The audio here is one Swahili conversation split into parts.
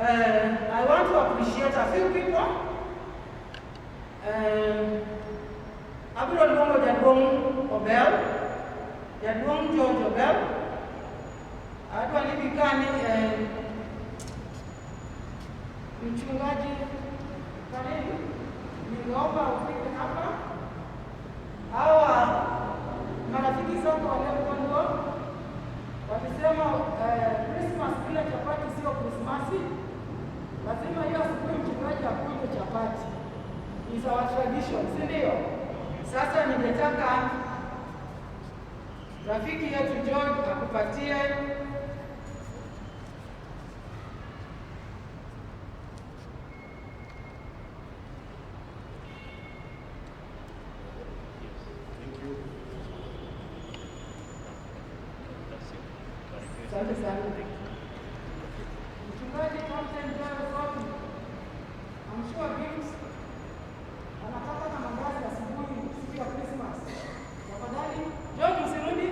I want to appreciate a few people. Abiro luongo jaduong' Obel, jaduong' George Obel. Adwa ni bikani mchungaji karibu, ningeomba ufike hapa. Hawa marafiki zako waliokuwa walisema Christmas bila chapati sio Krismasi. Lazima hiyo asubuhi mchungaji akuje chapati. Is our tradition, si ndio? Sasa ningetaka rafiki yetu George akupatie. Thank you. Asante sana. Mchungaji Thompson Joel Sotu. I'm sure gifts anataka na mandazi asubuhi siku ya Christmas. Tafadhali George, usirudi.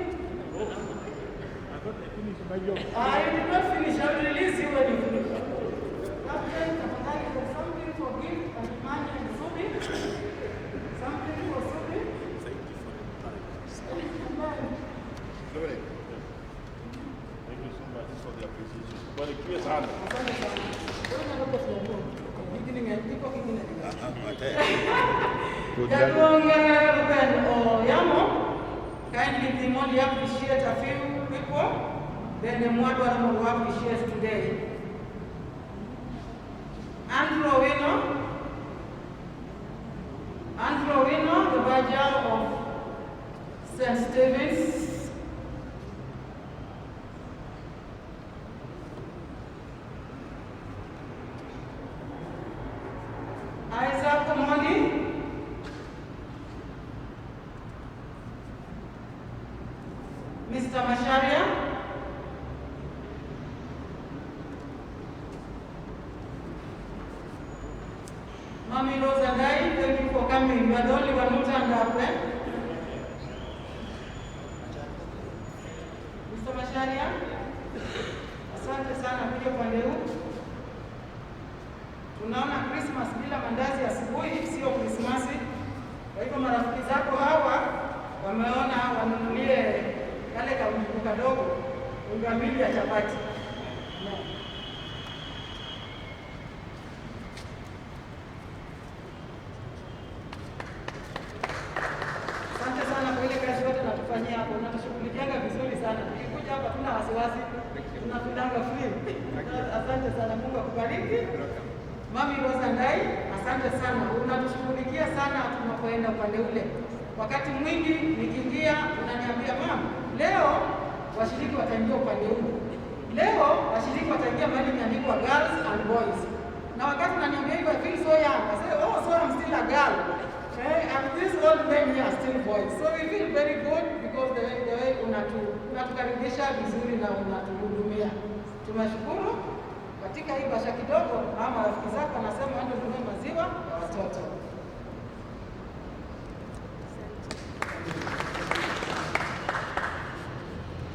I thought I finished my job. Ah, you did not finish. I will release you when you finish. Captain, tafadhali, there's something for gift and Imani and Subi. Something for Subi. Thank you for the Amen. Sorry. Thank you so much for the appreciation. Barikiwe sana. Asante sana. Wewe unalopo tunakuwa. Kingine iko kingine. Jaduong' Ruben Oyamo, kindly the only appreciate a few people, then the mwadwaro mondo appreciate today. Andrew Owino, Andrew Owino, the Virgil of St. Stephen's. Isaac Omondi. Mr. Masharia. Mami Rosa Dai, thank you for coming. You are the only one who turned up, eh? Mr. Masharia. Asante sana kuja upande huu. Tunaona Christmas bila mandazi asubuhi sio Krismasi. Kwa hivyo marafiki zako hawa wameona wanunulie kale kamfuko kadogo unga mbili ya chapati. Naam. Asante sana kwa ile kazi yote natufanyia hapo, unatushughulikianga vizuri sana. Tukikuja hapa tuna wasiwasi, tunafeelanga free. Asante sana, Mungu akubariki. Mami Rosa Ndai, asante sana, unatushughulikia sana tunapoenda upande ule. Wakati mwingi nikiingia unaniambia, "Mam, leo washiriki wataingia upande huu. Leo washiriki wataingia mahali imeandikwa girls and boys." Na wakati unaniambia hivyo, I feel so young. I say, "Oh, so I'm still a girl." And these old men here are still boys. So we feel very good because the way unatukaribisha vizuri na unatuhudumia. Tumeshukuru. Katika hii bahasha kidogo, mama rafiki zako anasema waende ununue maziwa ya watoto.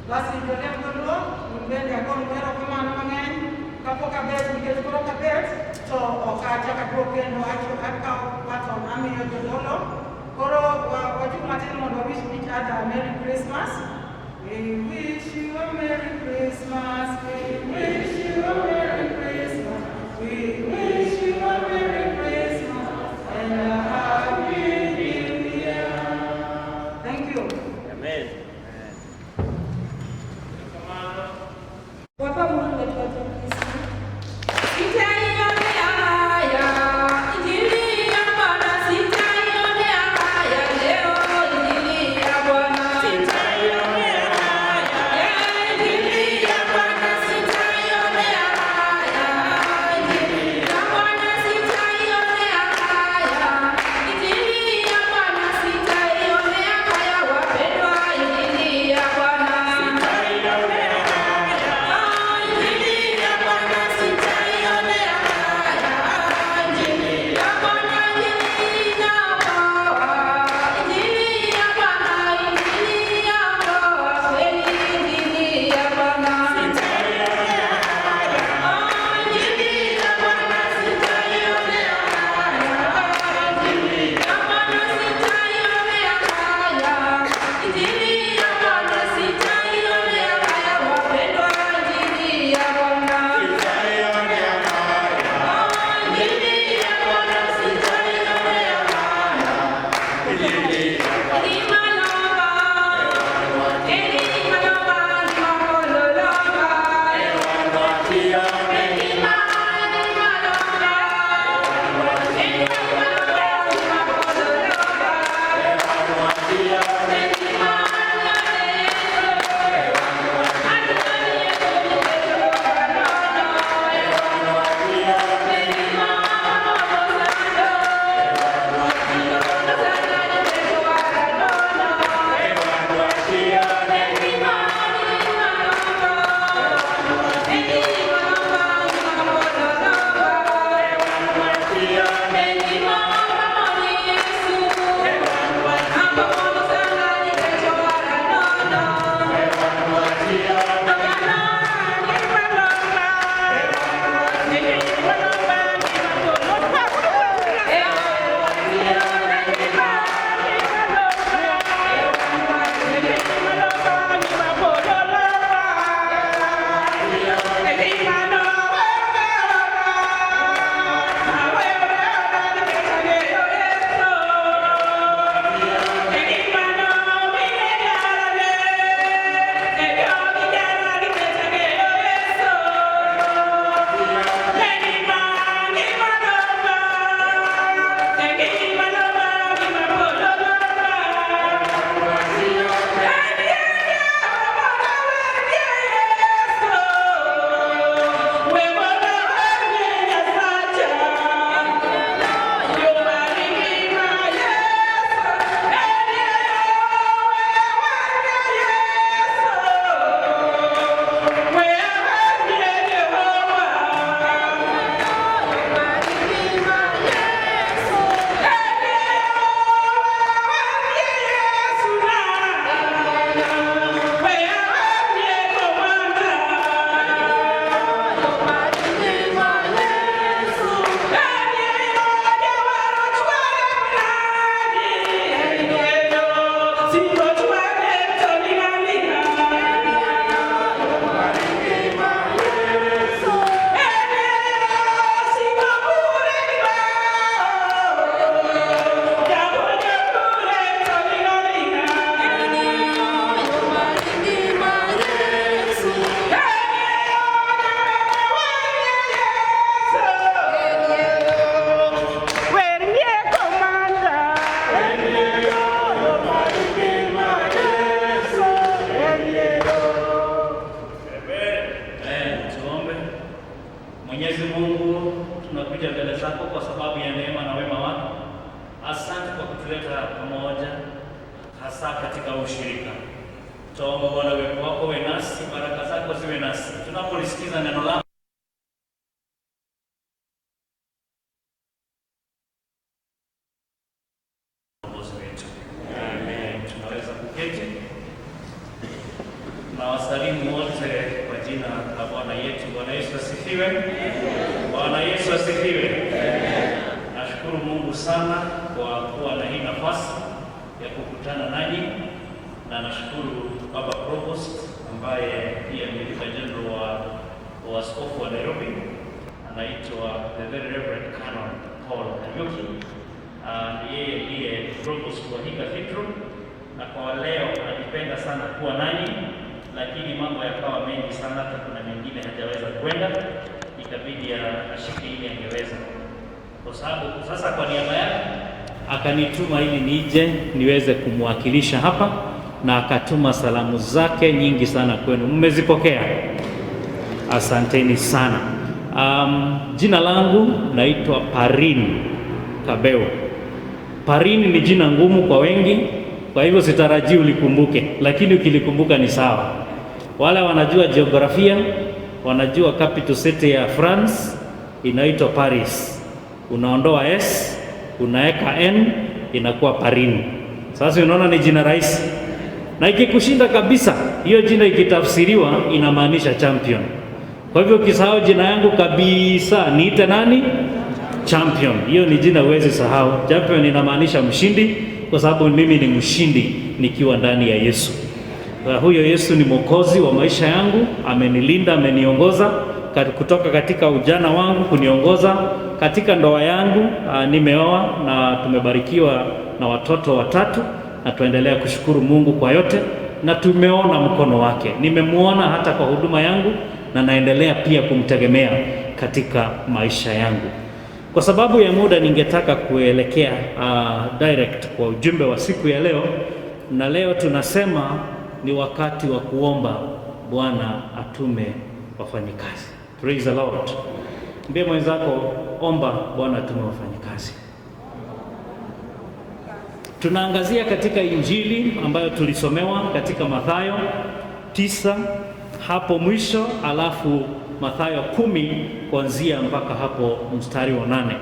Basi jolem joluo un bende agonu erokamano mang'eny kapok abet nikech koro kabet to ok achak aduok kendo akawo baton amiyo jodolo. Koro wachung' matin mondo wa wish each other a Merry Christmas. We wish you a Merry Christmas. We wish you a Merry Christmas. We wish you a Merry Christmas and a Happy New Year. Thank you. Amen. Wapa Mungu wetu wa Kristo. Sitaionea haya injili ya Bwana, sitaionea haya leo injili ya Bwana. Sitaionea haya injili ya Bwana, sitaionea haya injili ya Bwana, sitaionea haya injili ya Bwana, sitaionea haya wapendwa, injili ya Bwana. Sitaionea haya injili. Mwenyezi Mungu, tunakuja mbele zako kwa sababu ya neema na wema wako. Asante kwa kutuleta pamoja, hasa katika ushirika. Tuombe Bwana, uwepo wako uwe nasi, baraka zako ziwe nasi tunapolisikiza neno lako. Mwokozi wetu. Amen. Tunaweza kuketi. Na wasalimu wote kwa jina la Bwana yetu. Bwana Yesu asifiwe. Bwana Yesu asifiwe. Nashukuru Mungu sana kwa kuwa na hii nafasi ya kukutana nanyi, na nashukuru Baba Provost ambaye pia ni Vicar General wa askofu wa Nairobi, anaitwa the Very Reverend Canon Paul Kariuki. Yeye ndiye provost wa hii cathedral, na kwa leo alipenda sana kuwa nanyi, lakini mambo yakawa mengi sana, hata kuna mengine hajaweza kwenda, ikabidi ashike ili angeweza, kwa sababu sasa kwa niaba yake akanituma ili nije niweze kumwakilisha hapa, na akatuma salamu zake nyingi sana kwenu. Mmezipokea? Asanteni sana. Jina langu naitwa Parin Kabeo. Parin ni jina ngumu kwa wengi, kwa hivyo sitarajii ulikumbuke, lakini ukilikumbuka ni sawa. Wale wanajua jiografia wanajua capital city ya France inaitwa Paris. Unaondoa S unaweka N inakuwa Parin. Sasa unaona ni jina rahisi, na ikikushinda kabisa, hiyo jina ikitafsiriwa inamaanisha champion. Kwa hivyo ukisahau jina yangu kabisa, niite nani? Champion. Hiyo ni jina huwezi sahau. Champion inamaanisha mshindi, kwa sababu mimi ni mshindi nikiwa ndani ya Yesu. Na huyo Yesu ni mwokozi wa maisha yangu, amenilinda, ameniongoza kutoka katika ujana wangu, kuniongoza katika ndoa yangu. Nimeoa na tumebarikiwa na watoto watatu, na tuendelea kushukuru Mungu kwa yote, na tumeona mkono wake. Nimemuona hata kwa huduma yangu, na naendelea pia kumtegemea katika maisha yangu. Kwa sababu ya muda, ningetaka kuelekea direct kwa ujumbe wa siku ya leo, na leo tunasema ni wakati wa kuomba Bwana atume wafanyikazi. Praise the Lord. Mbie mwenzako, omba Bwana atume wafanyikazi. Tunaangazia katika Injili ambayo tulisomewa katika Mathayo 9 hapo mwisho, alafu Mathayo 10 kuanzia mpaka hapo mstari wa 8.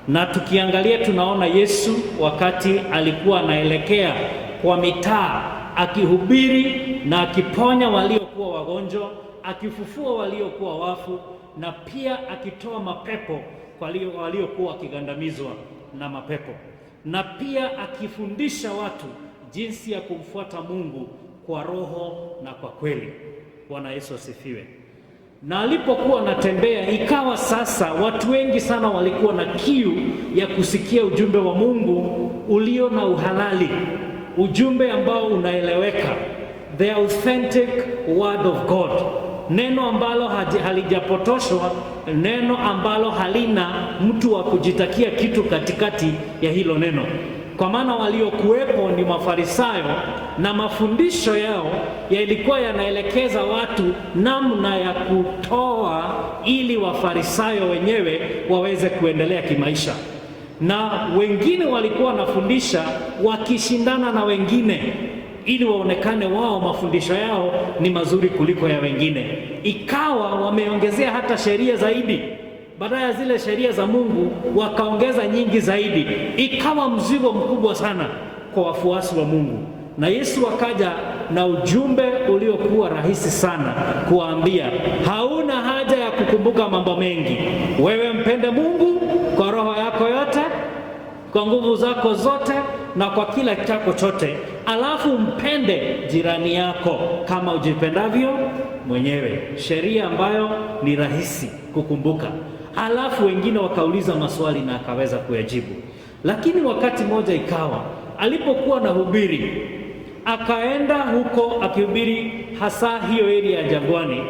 Na tukiangalia tunaona Yesu wakati alikuwa anaelekea kwa mitaa akihubiri na akiponya waliokuwa wagonjwa, akifufua waliokuwa wafu, na pia akitoa mapepo kwa waliokuwa wakigandamizwa na mapepo, na pia akifundisha watu jinsi ya kumfuata Mungu kwa roho na kwa kweli. Bwana Yesu asifiwe. Na alipokuwa anatembea, ikawa sasa watu wengi sana walikuwa na kiu ya kusikia ujumbe wa Mungu ulio na uhalali, ujumbe ambao unaeleweka, the authentic word of God, neno ambalo halijapotoshwa, neno ambalo halina mtu wa kujitakia kitu katikati ya hilo neno. Kwa maana waliokuwepo ni Mafarisayo, na mafundisho yao yalikuwa yanaelekeza watu namna ya kutoa ili Wafarisayo wenyewe waweze kuendelea kimaisha. Na wengine walikuwa wanafundisha wakishindana na wengine ili waonekane wao mafundisho yao ni mazuri kuliko ya wengine. Ikawa wameongezea hata sheria zaidi, badala ya zile sheria za Mungu wakaongeza nyingi zaidi. Ikawa mzigo mkubwa sana kwa wafuasi wa Mungu. Na Yesu akaja na ujumbe uliokuwa rahisi sana kuwaambia, hauna haja ya kukumbuka mambo mengi. Wewe mpende Mungu kwa roho yako yote, kwa nguvu zako zote, na kwa kila chako chote, alafu mpende jirani yako kama ujipendavyo mwenyewe. Sheria ambayo ni rahisi kukumbuka. Alafu wengine wakauliza maswali na akaweza kuyajibu. Lakini wakati mmoja ikawa alipokuwa anahubiri, akaenda huko akihubiri hasa hiyo area ya jangwani,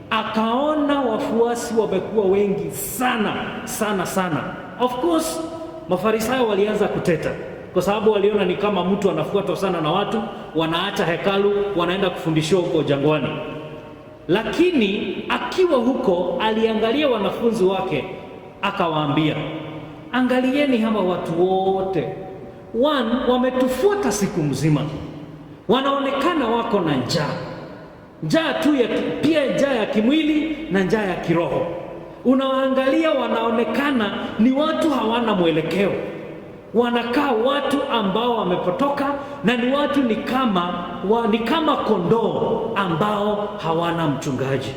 akaona wafuasi wamekuwa wengi sana sana sana. Of course Mafarisayo walianza kuteta, kwa sababu waliona ni kama mtu anafuatwa sana na watu, wanaacha hekalu, wanaenda kufundishiwa huko jangwani. Lakini akiwa huko aliangalia wanafunzi wake akawaambia, angalieni hawa watu wote, wametufuata siku mzima, wanaonekana wako na njaa, njaa tu ya, pia njaa ya kimwili na njaa ya kiroho. Unawaangalia wanaonekana ni watu hawana mwelekeo, wanakaa watu ambao wamepotoka na ni watu ni kama kondoo ambao hawana mchungaji.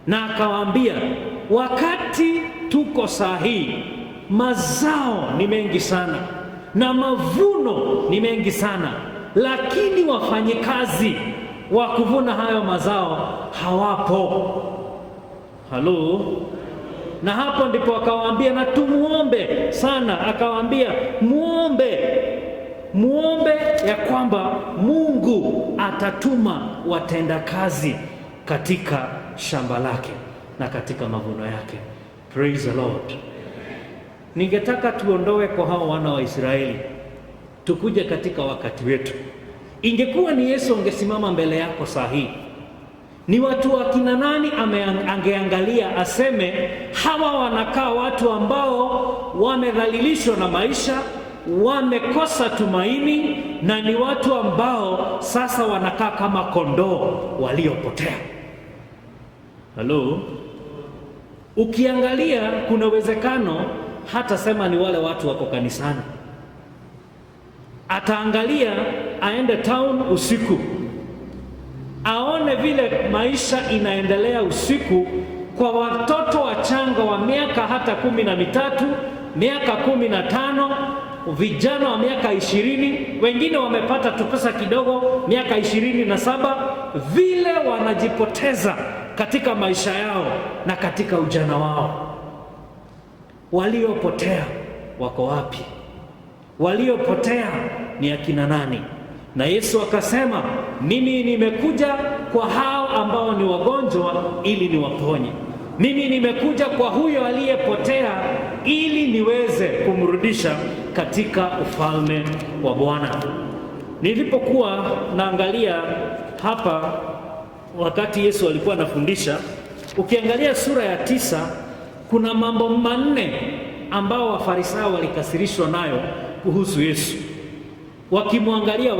Na akawaambia, wakati tuko saa hii, mazao ni mengi sana na mavuno ni mengi sana, lakini wafanyikazi wa kuvuna hayo mazao hawapo. Halo? Na hapo ndipo akawaambia, na tumuombe sana. Akawaambia muombe, muombe ya kwamba Mungu atatuma watendakazi katika shamba lake na katika mavuno yake. Praise the Lord. Ningetaka tuondoe kwa hao wana wa Israeli, tukuje katika wakati wetu. Ingekuwa ni Yesu angesimama mbele yako saa hii, ni watu wa kina nani angeangalia aseme hawa wanakaa watu ambao wamedhalilishwa na maisha, wamekosa tumaini, na ni watu ambao sasa wanakaa kama kondoo waliopotea. Halo? Ukiangalia kuna uwezekano hata sema ni wale watu wako kanisani. Ataangalia aende town usiku, aone vile maisha inaendelea usiku kwa watoto wachanga wa miaka hata 13, miaka 15, vijana wa miaka 20, wengine wamepata tu pesa kidogo miaka 27, vile wanajipoteza katika maisha yao na katika ujana wao. Waliopotea wako wapi? Waliopotea ni akina nani? Na Yesu akasema, mimi nimekuja kwa hao ambao ni wagonjwa ili niwaponye. Mimi nimekuja kwa huyo aliyepotea ili niweze kumrudisha katika ufalme wa Bwana. Nilipokuwa naangalia hapa wakati Yesu alikuwa anafundisha, ukiangalia sura ya 9 kuna mambo 4 ambao Wafarisayo walikasirishwa nayo kuhusu Yesu. Wakimwangalia,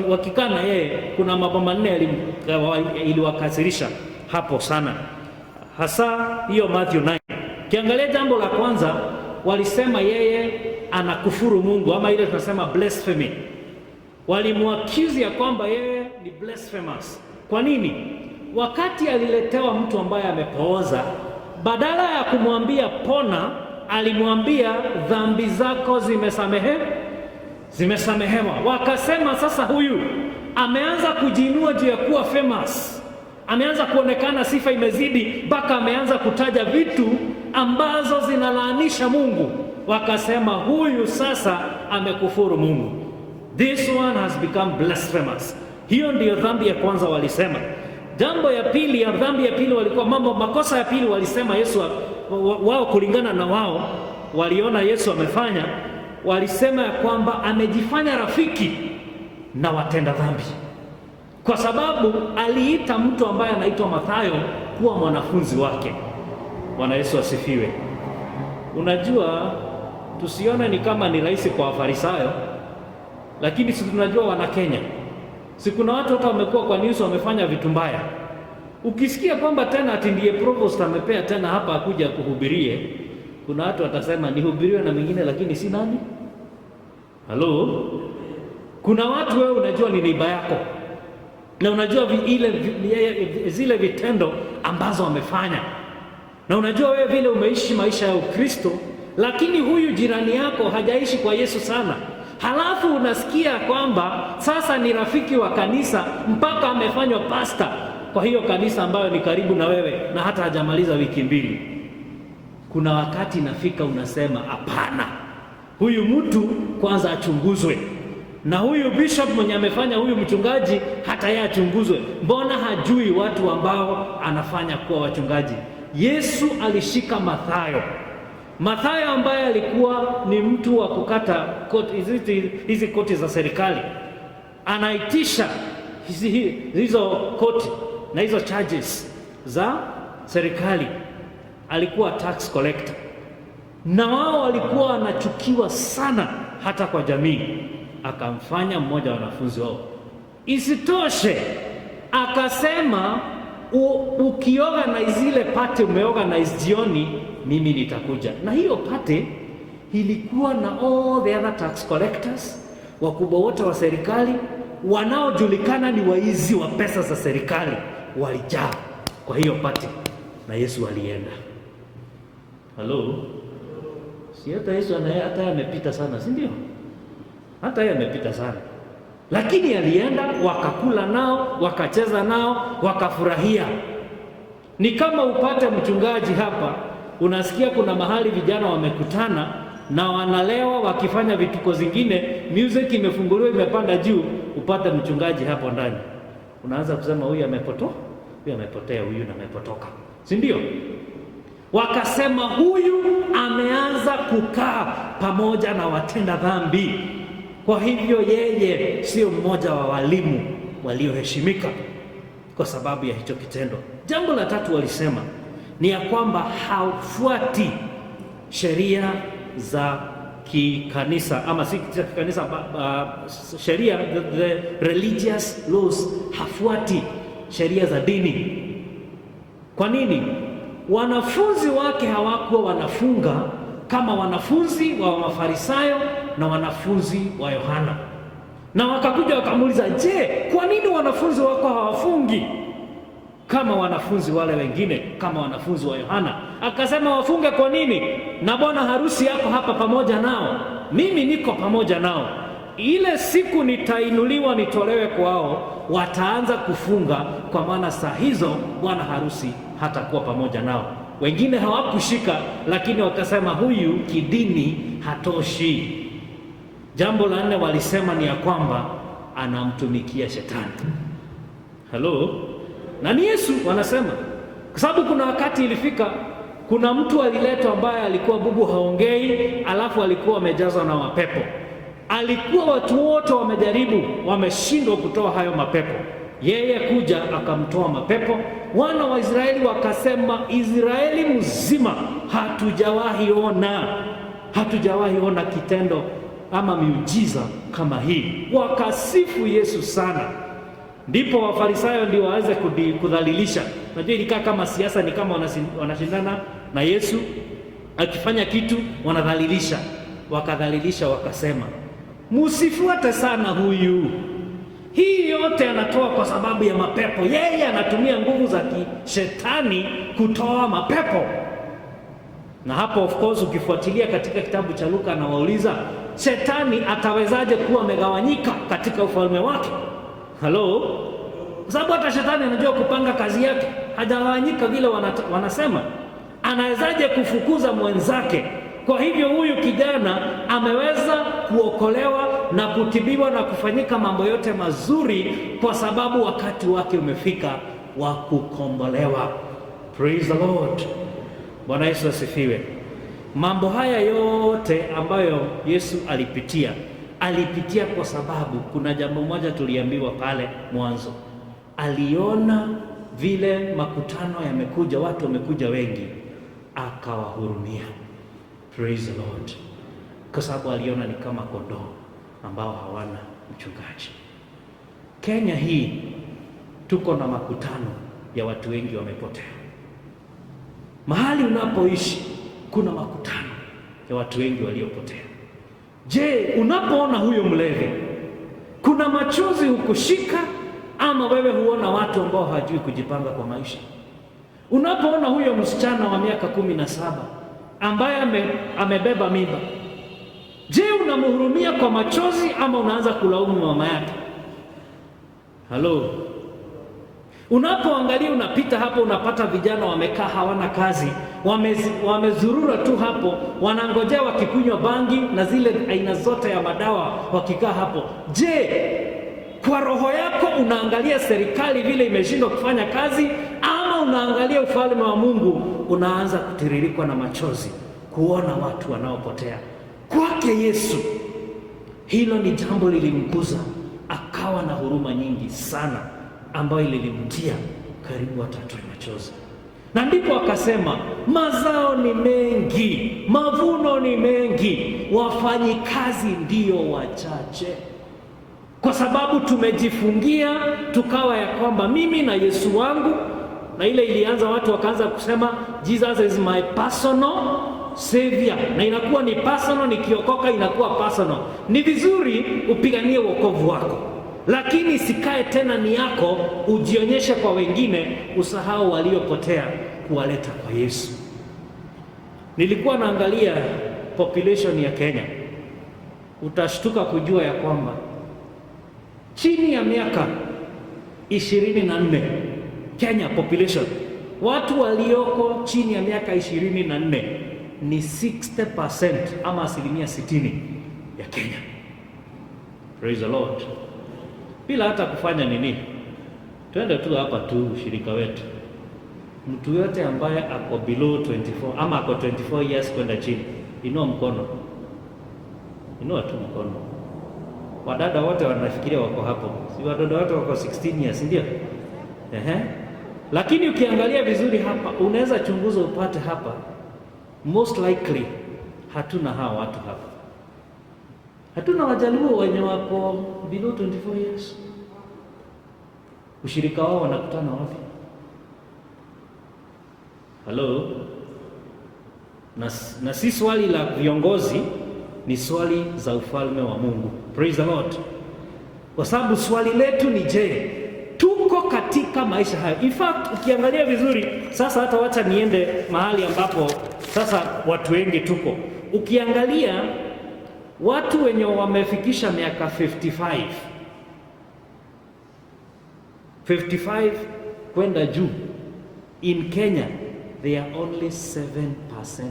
wakikaa na yeye, kuna mambo 4 iliwakasirisha hapo sana, hasa hiyo Matthew 9. Kiangalia jambo la kwanza, walisema yeye anakufuru Mungu, ama ile tunasema blasphemy. Walimuaccuse ya kwamba yeye ni blasphemous. Kwa nini? Wakati aliletewa mtu ambaye amepooza, badala ya kumwambia pona, alimwambia dhambi zako zimesamehewa. Wakasema sasa huyu ameanza kujiinua juu ya kuwa famous, ameanza kuonekana sifa imezidi, mpaka ameanza kutaja vitu ambazo zinalaanisha Mungu. Wakasema huyu sasa amekufuru Mungu. This one has become blasphemous. Hiyo ndiyo dhambi ya kwanza walisema. Jambo ya pili, ya dhambi ya pili walikuwa mambo makosa ya pili walisema Yesu wao, kulingana na wao waliona Yesu amefanya, walisema ya kwamba amejifanya rafiki na watenda dhambi, kwa sababu aliita mtu ambaye anaitwa Mathayo kuwa mwanafunzi wake. Bwana Yesu asifiwe. Unajua, tusione ni kama ni rahisi kwa Wafarisayo, lakini si tunajua wana Kenya, si kuna watu hata wamekuwa kwa news wamefanya vitu mbaya. Ukisikia kwamba tena ati ndiye provost amepea tena hapa akuja kuhubirie, kuna watu watasema nihubiriwe na mwingine lakini si nani? Halo? Kuna watu wewe unajua ni neighbor yako, na unajua zile vitendo ambazo wamefanya, na unajua wewe vile umeishi maisha ya Ukristo, lakini huyu jirani yako hajaishi kwa Yesu sana. Halafu unasikia kwamba sasa ni rafiki wa kanisa mpaka amefanywa pastor kwa hiyo kanisa ambayo ni karibu na wewe, na hata hajamaliza wiki 2. Kuna wakati inafika unasema hapana, huyu mtu kwanza achunguzwe, na huyu bishop mwenye amefanya huyu mchungaji hata yeye achunguzwe. Mbona hajui watu ambao anafanya kuwa wachungaji? Yesu alishika Mathayo. Mathayo ambaye alikuwa ni mtu wa kukata koti, hizi koti za serikali, anaitisha hizo koti na hizo charges. za serikali, alikuwa tax collector, na wao walikuwa wanachukiwa sana hata kwa jamii. Akamfanya mmoja wa wanafunzi wao. Isitoshe, akasema ukiorganize ile party umeorganize jioni, mimi nitakuja. Na hiyo party ilikuwa na all the other tax collectors, wakubwa wote wa serikali wanaojulikana ni waizi wa pesa za serikali, walijaa kwa hiyo party, na Yesu alienda. Hello? Si hata Yesu hata yeye amepita sana, si ndio? Hata yeye amepita sana, lakini alienda, wakakula nao, wakacheza nao, wakafurahia. Ni kama upate mchungaji hapa, unasikia kuna mahali vijana wamekutana na wanalewa wakifanya vituko zingine, music imefunguliwa imepanda juu, upate mchungaji hapo ndani, unaanza kusema huyu amepotoka, huyu amepotea, huyu na amepotoka, si ndio? Wakasema huyu ameanza kukaa pamoja na watenda dhambi, kwa hivyo yeye sio mmoja wa walimu walioheshimika kwa sababu ya hicho kitendo. Jambo la tatu walisema ni ya kwamba hafuati sheria za kikanisa, ama si kikanisa, sheria the religious laws, hafuati sheria za dini. Kwa nini? Wanafunzi wake hawakuwa wanafunga kama wanafunzi wa Mafarisayo na wanafunzi wa Yohana. Na wakakuja wakamuuliza, je, kwa nini wanafunzi wako hawafungi kama wanafunzi wale wengine, kama wanafunzi wa Yohana? Akasema, wafunge kwa nini? Na bwana harusi yako hapa pamoja nao, mimi niko pamoja nao. Ile siku nitainuliwa nitolewe kwao, wataanza kufunga, kwa maana saa hizo bwana harusi hatakuwa pamoja nao. Wengine hawakushika, lakini wakasema huyu kidini hatoshi. Jambo la nne walisema ni ya kwamba anamtumikia shetani. Hello? Na ni Yesu wanasema, kwa sababu kuna wakati ilifika, kuna mtu aliletwa ambaye alikuwa bubu haongei, alafu alikuwa amejazwa na mapepo. Alikuwa watu wote wamejaribu, wameshindwa kutoa hayo mapepo. Yeye kuja akamtoa mapepo. Wana wa Israeli wakasema, Israeli mzima hatujawahi ona kitendo ama miujiza kama hii. Wakasifu Yesu sana. Ndipo Wafarisayo ndio waweze kudhalilisha. Unajua ilikaa kama siasa, ni kama wanashindana na Yesu, akifanya kitu wanadhalilisha. Wakadhalilisha wakasema, msifuate sana huyu. Hii yote anatoa kwa sababu ya mapepo. Yeye anatumia nguvu za kishetani kutoa mapepo. Na hapo of course ukifuatilia katika kitabu cha Luka anawauliza, shetani atawezaje kuwa amegawanyika katika ufalme wake? Hello? Kwa sababu hata shetani anajua kupanga kazi yake, hajagawanyika vile wanasema. Anawezaje kufukuza mwenzake? Kwa hivyo huyu kijana ameweza kuokolewa na kutibiwa na kufanyika mambo yote mazuri kwa sababu wakati wake umefika wa kukombolewa. Praise the Lord. Bwana Yesu asifiwe. Mambo haya yote ambayo Yesu alipitia, alipitia kwa sababu kuna jambo moja tuliambiwa pale mwanzo. Aliona vile makutano yamekuja, watu wamekuja wengi, akawahurumia. Praise the Lord. Kwa sababu aliona ni kama kondoo ambao hawana mchungaji. Kenya hii tuko na makutano ya watu wengi wamepotea. Mahali unapoishi kuna makutano ya watu wengi waliopotea. Je, unapoona huyo mlevi, kuna machozi hukushika ama wewe huona watu ambao hawajui kujipanga kwa maisha? Unapoona huyo msichana wa miaka 17 ambaye amebeba mimba, je, unamhurumia kwa machozi ama unaanza kulaumu mama yake? Halo? Unapoangalia, unapita hapo, unapata vijana wamekaa hawana kazi, wamezurura tu hapo, wanangojea wakikunywa bangi na zile aina zote ya madawa wakikaa hapo. Je, kwa roho yako unaangalia serikali vile imeshindwa kufanya kazi, ama unaangalia ufalme wa Mungu? Unaanza kutiririkwa na machozi kuona watu wanaopotea. Kwake Yesu hilo ni jambo lilimguza, akawa na huruma nyingi sana ambayo lilimtia karibu atatoe machozi. Na ndipo akasema mazao ni mengi, mavuno ni mengi, wafanyikazi ndio wachache. Kwa sababu tumejifungia tukawa ya kwamba mimi na Yesu wangu, na ile ilianza watu wakaanza kusema Jesus is my personal savior, na inakuwa ni personal. Nikiokoka inakuwa personal. Ni vizuri upiganie wokovu wako, lakini sikae tena ni yako, ujionyeshe kwa wengine, usahau waliopotea kuwaleta kwa Yesu. Nilikuwa naangalia population ya Kenya, utashtuka kujua ya kwamba chini ya miaka 24 Kenya population, watu walioko chini ya miaka 24 ni 60% ama 60% ya Kenya. Praise the Lord. Bila hata kufanya nini, twende tu hapa tu ushirika wetu, mtu yote ambaye ako below 24 ama ako 24 years kwenda chini, inua mkono, inua tu mkono. Wadada wote wanafikiria wako hapo, si wadada wote wako 16 years, ndio? Ehe. Lakini ukiangalia vizuri hapa, unaweza chunguza upate hapa, most likely hatuna hawa watu hapa, hatuna Wajaluo wenye wako below 24 years. Ushirika wao wanakutana wapi? Hello? Na si swali la viongozi, ni swali za ufalme wa Mungu. Praise the Lord. Kwa sababu swali letu ni je, tuko katika maisha hayo? In fact, ukiangalia vizuri sasa, hata wacha niende mahali ambapo sasa watu wengi tuko. Ukiangalia watu wenye wamefikisha miaka 55 kwenda juu in Kenya they are only 7%.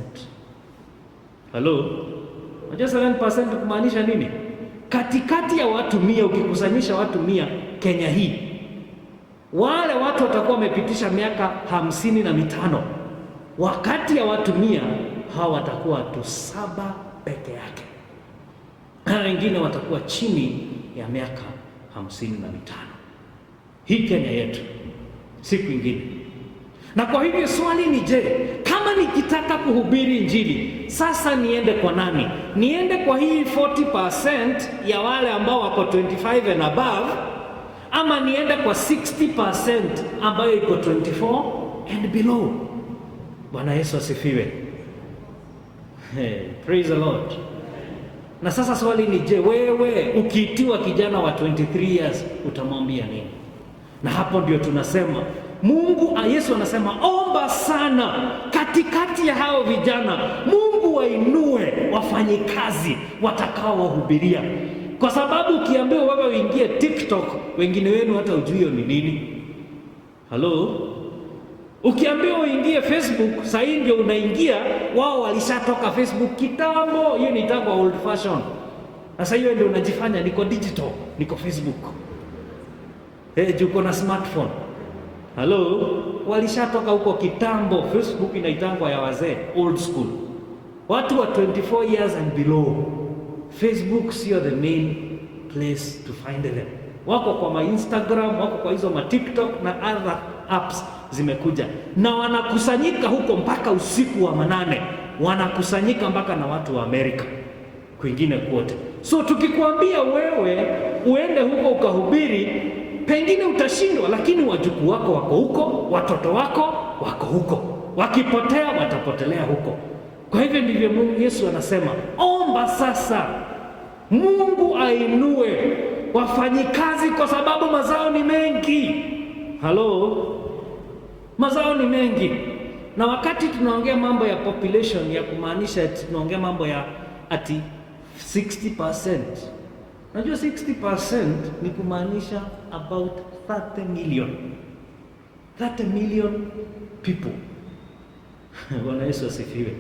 Hello? Unajua 7% kumaanisha nini? Katikati ya watu 100, ukikusanyisha watu 100 Kenya hii, wale watu watakuwa wamepitisha miaka 55. Wakati ya watu 100, hawa watakuwa watu 7 peke yake. Na wengine watakuwa chini ya miaka 55. Hii Kenya yetu, siku ingine. Na kwa hivyo swali ni je, kama nikitaka kuhubiri Injili, sasa niende kwa nani? Niende kwa hii 40% ya wale ambao wako 25 and above, ama niende kwa 60% ambayo iko 24 and below? Bwana Yesu asifiwe. Hey, praise the Lord. Na sasa swali ni je, wewe ukiitiwa kijana wa 23 years utamwambia nini? Na hapo ndio tunasema Mungu, Yesu anasema omba sana katikati ya hao vijana, Mungu wainue wafanyikazi watakao wahubiria. Kwa sababu ukiambiwa wewe uingie TikTok, wengine wenu hata hujui hiyo ni nini. Hello? Ukiambiwa uingie Facebook, sasa hii ndio unaingia, wao walishatoka Facebook kitambo, hiyo ni tangu old fashion. Sasa hiyo ndio unajifanya niko digital, niko Facebook. Hey, uko na smartphone. Hello? Walishatoka huko kitambo. Facebook inaitangwa ya wazee, old school. Watu wa 24 years and below, Facebook sio the main place to find them. Wako kwa ma Instagram, wako kwa hizo ma TikTok na other apps zimekuja, na wanakusanyika huko mpaka usiku wa manane, wanakusanyika mpaka na watu wa Amerika kwingine kote. So tukikwambia wewe uende huko ukahubiri, pengine utashindwa, lakini wajukuu wako wako huko, watoto wako wako huko, wakipotea watapotelea huko. Kwa hivyo ndivyo Mungu Yesu anasema, omba sasa Mungu ainue wafanyikazi, kwa sababu mazao ni mengi. Halo, mazao ni mengi. Na wakati tunaongea mambo ya population, ya kumaanisha tunaongea mambo ya ati 60%. Unajua 60% ni kumaanisha about 30 million. 30 million people. Bwana Yesu asifiwe.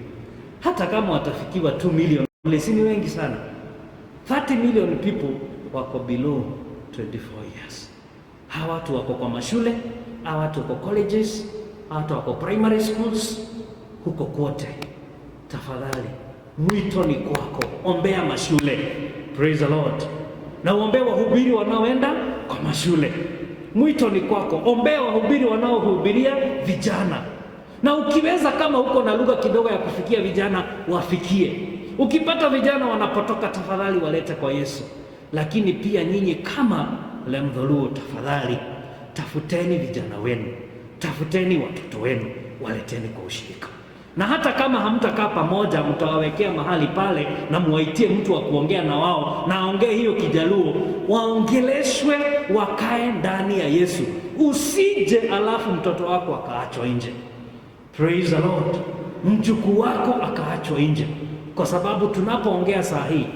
Hata kama watafikiwa 2 million, si ni wengi sana. 30 million people wako below 24 years. Hawa watu wako kwa mashule, hawa watu wako colleges, hawa watu wako primary schools, huko kote. Tafadhali, mwito ni kwako. Ombea mashule. Praise the Lord. Na uombee wahubiri wanaoenda kwa mashule. Mwito ni kwako. Ombea wahubiri wanaohubiria vijana, na ukiweza, kama uko na lugha kidogo ya kufikia vijana, wafikie. Ukipata vijana wanapotoka, tafadhali walete kwa Yesu. Lakini pia nyinyi kama Lemdholuo, tafadhali tafuteni vijana wenu, tafuteni watoto wenu, waleteni kwa ushirika. Na hata kama hamtakaa pamoja, mtawawekea mahali pale na muwaitie mtu wa kuongea na wao, na aongee hiyo Kijaluo, waongeleshwe, wakae ndani ya Yesu. Usije alafu mtoto wako akaachwa nje. Praise the Lord. Mjukuu wako akaachwa nje, kwa sababu tunapoongea saa hii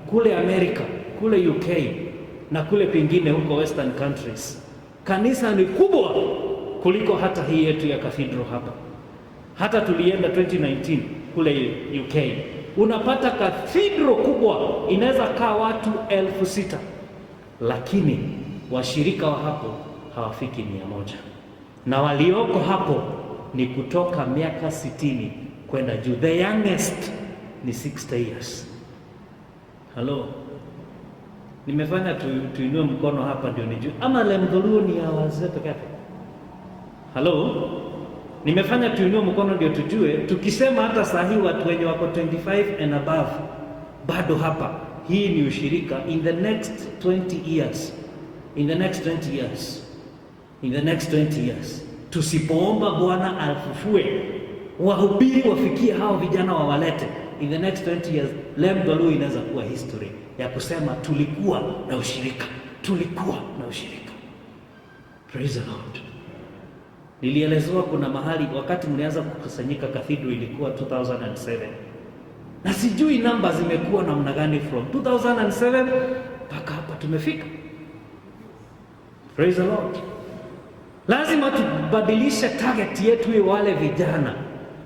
kule Amerika, kule UK na kule pengine huko western countries, kanisa ni kubwa kuliko hata hii yetu ya cathedral hapa. Hata tulienda 2019 kule UK, unapata cathedral kubwa inaweza kaa watu 6,000, lakini washirika wa hapo hawafiki 100, na walioko hapo ni kutoka miaka 60 kwenda juu. The youngest ni 60 years. Hello, nimefanya tuinue mkono hapa ndio nijue, ama Lemdholuo ni ya wazee peke yake? Hello, nimefanya tuinue mkono ndio tujue. Tukisema hata saa hii watu wenye wako 25 and above bado hapa, hii ni ushirika. In the next 20 years, in the next 20 years, in the next 20 years, tusipoomba Bwana afufue wahubiri wafikie hao vijana wawalete, in the next 20 years Lemdholuo inaweza kuwa history ya kusema tulikuwa na ushirika, tulikuwa na ushirika. Praise the Lord. Nilielezewa kuna mahali wakati mlianza kukusanyika cathedral ilikuwa 2007, na sijui namba zimekuwa namna gani from 2007 mpaka hapa tumefika. Praise the Lord. Lazima tubadilishe target yetu iwe wale vijana,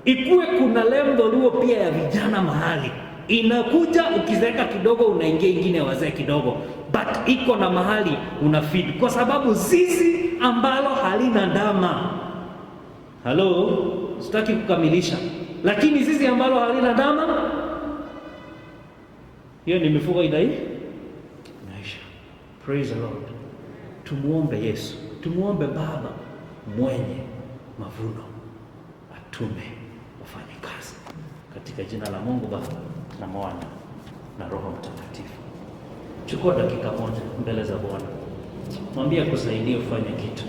ikuwe kuna Lemdholuo pia ya vijana mahali inakuja, ukizeeka kidogo unaingia ingine wazee kidogo, but iko na mahali una feed, kwa sababu zizi ambalo halina ndama. Halo, sitaki kukamilisha, lakini zizi ambalo halina ndama, hiyo ni mifugo inaisha. Praise the Lord. Tumuombe Yesu, tumuombe Baba mwenye mavuno atume wafanyikazi, katika jina la Mungu Baba na Mwana na Roho Mtakatifu. Chukua dakika moja mbele za Bwana, mwambie akusaidie ufanye kitu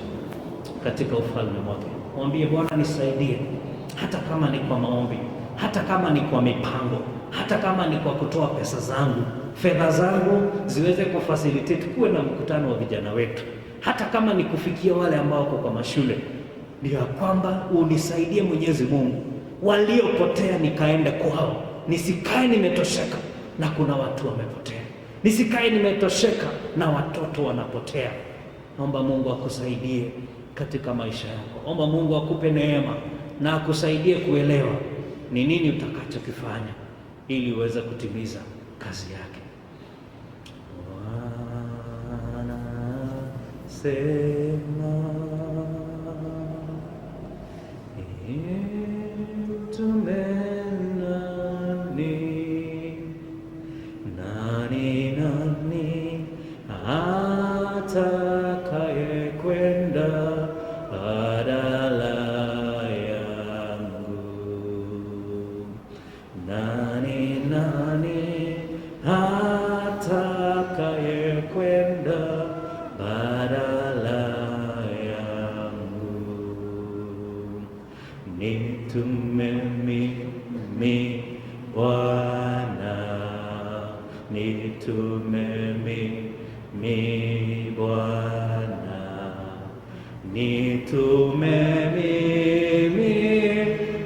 katika ufalme wake. Mwambie Bwana, nisaidie, hata kama ni kwa maombi, hata kama ni kwa mipango, hata kama ni kwa kutoa pesa zangu, fedha zangu ziweze kufacilitate kuwe na mkutano wa vijana wetu, hata kama ni kufikia wale ambao wako kwa mashule, ndio ya kwamba unisaidie Mwenyezi Mungu, waliopotea nikaende kwao, nisikae nimetosheka na kuna watu wamepotea, nisikae nimetosheka na watoto wanapotea. Naomba Mungu akusaidie katika maisha yako. Omba Mungu akupe neema na akusaidie kuelewa ni nini utakachokifanya ili uweze kutimiza kazi yake. Bwana sema, mtume nani, nani nani atakaye kwenda badala yangu? Nani nani atakaye kwenda badala yangu? Nitume mimi Bwana, nitume mimi Bwana, nitume mimi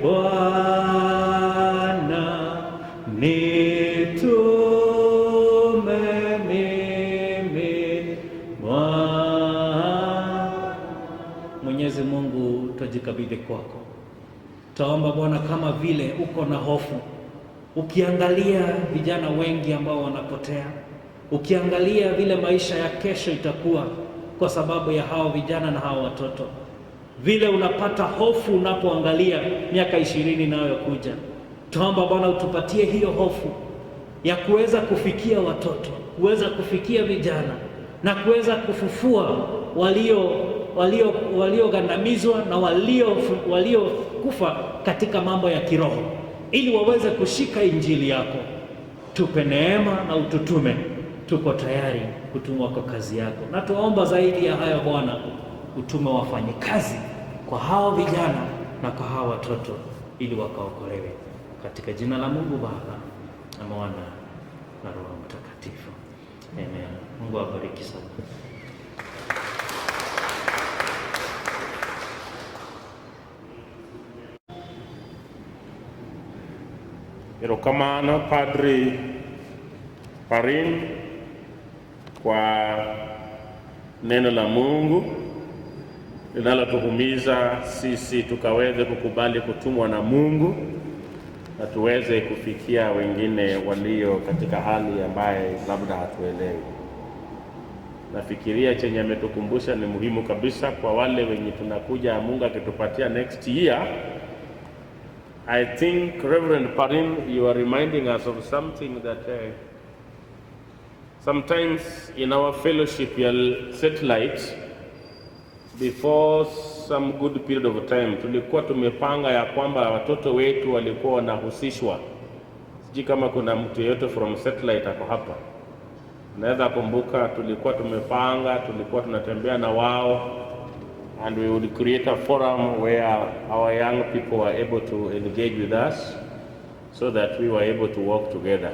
Bwana, nitume mimi Bwana. Mwenyezi Mungu, twajikabidhi kwako. Taomba Bwana, kama vile uko na hofu, ukiangalia vijana wengi ambao wanapotea, ukiangalia vile maisha ya kesho itakuwa kwa sababu ya hao vijana na hao watoto, vile unapata hofu unapoangalia miaka 20 inayokuja. Tuomba Bwana utupatie hiyo hofu ya kuweza kufikia watoto, kuweza kufikia vijana na kuweza kufufua walio walio waliogandamizwa na waliokufa katika mambo ya kiroho, ili waweze kushika injili yako. Tupe neema na ututume, tuko tayari kutumwa kwa kazi yako, na tuomba zaidi ya hayo Bwana, utume wafanyikazi kwa hao vijana na kwa hao watoto, ili wakaokolewe, katika jina la Mungu Baba na Mwana na Roho Mtakatifu, amen. Mungu awabariki sana. Erokamano Padri Parin kwa neno la Mungu linalotuhimiza sisi tukaweze kukubali kutumwa na Mungu na tuweze kufikia wengine walio katika hali ambaye labda hatuelewi. Nafikiria chenye ametukumbusha ni muhimu kabisa kwa wale wenye tunakuja, Mungu akitupatia next year. I think, Reverend Parin, you are reminding us of something that sometimes in our fellowship, your satellite, before some good period of time, tulikuwa tumepanga ya kwamba watoto wetu walikuwa wanahusishwa. Sijui kama kuna mtu yeyote from satellite ako hapa. Naweza kumbuka tulikuwa tumepanga, tulikuwa tunatembea na wao and we would create a forum where our young people were able to engage with us so that we were able to work together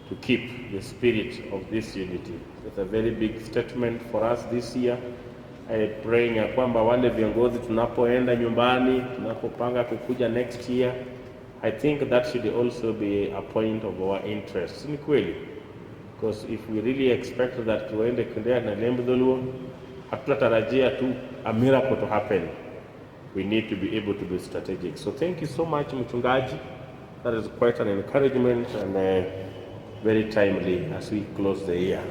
to keep the spirit of this unity. It's a very big statement for us this year. I praying ya kwamba wale viongozi tunapoenda nyumbani, tunapopanga kukuja next year, I think that should also be a point of our interest. Ni kweli? Because if we really expect that tuende kuendelea na Lemb Dholuo, hatutatarajia tu a miracle to happen. We need to be able to be strategic. So thank you so much, mchungaji. That is quite an encouragement and very timely as we close the year.